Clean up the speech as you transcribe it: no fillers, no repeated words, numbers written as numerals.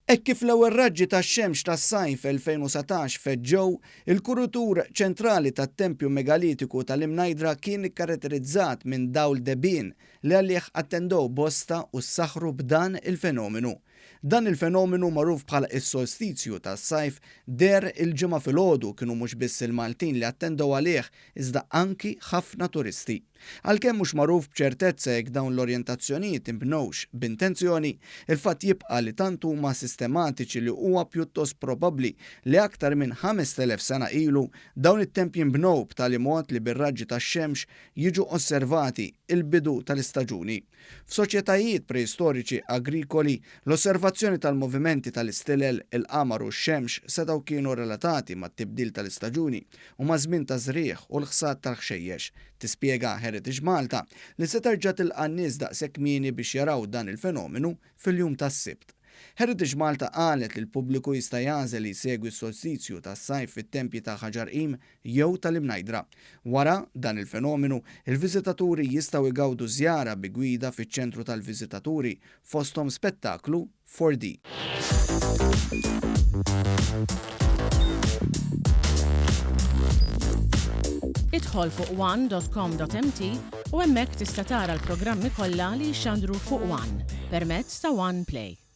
Hekk kif l-ewwel raġġi tax-xemx tas-sajf 2019 feġġew, il-kuritur ċentrali tat-tempju megalitiku tal-Imnajdra kien ikkaratterizzat minn dawl dehbien li għalih attendew bosta u ssaħħru b'dan il-fenomenu. Dan il-fenomenu magħruf bħala s-solstizju tas-sajf deher il-Ġimgħa filgħodu kienu mhux biss il-Maltin li attendew għalih iżda anki ħafna turisti. Għalkemm mhux magħruf b'ċertezza jekk dawn l-orjentazzjonijiet inbnewx b'intenzjoni, il-fatt jibqa' li tant huma sistematiċi li huwa pjuttost probabbli li aktar minn 5,000 sena ilu dawn it-tempji nbnew b'tali mod li bir-raġġi tax-xemx jiġu osservati l-bidu tal-istaġuni. F'soċjetajiet preistoriċi agrikoli, l-osservazzjoni tal-movimenti tal-istilel, il-qamar u x-xemx setgħu kienu relatati mat-tibdil tal-istaġuni u maż-żmien taż-żrigħ u l-ħsad tal-ħxejjex, tispjega Heritage Malta, li se terġa' tilqa' n-nies daqshekk kmieni biex jaraw dan il-fenomenu fil-jum tas-Sibt. Heritage Malta qalet li l-pubbliku jista' jagħżel li jsegwi s-solstizju tas-sajf fit-tempji ta' Ħaġar Qim jew tal-Imnajdra. Wara dan il-fenomenu, il-viżitaturi jistgħu jgawdu żjara bi gwida fiċ-ċentru tal-viżitaturi, fosthom spettaklu 4D. Idħol fuq one.com.mt u hemmhekk tista' tara l-programmi kollha li jixxandru fuq One permezz ta' One Play.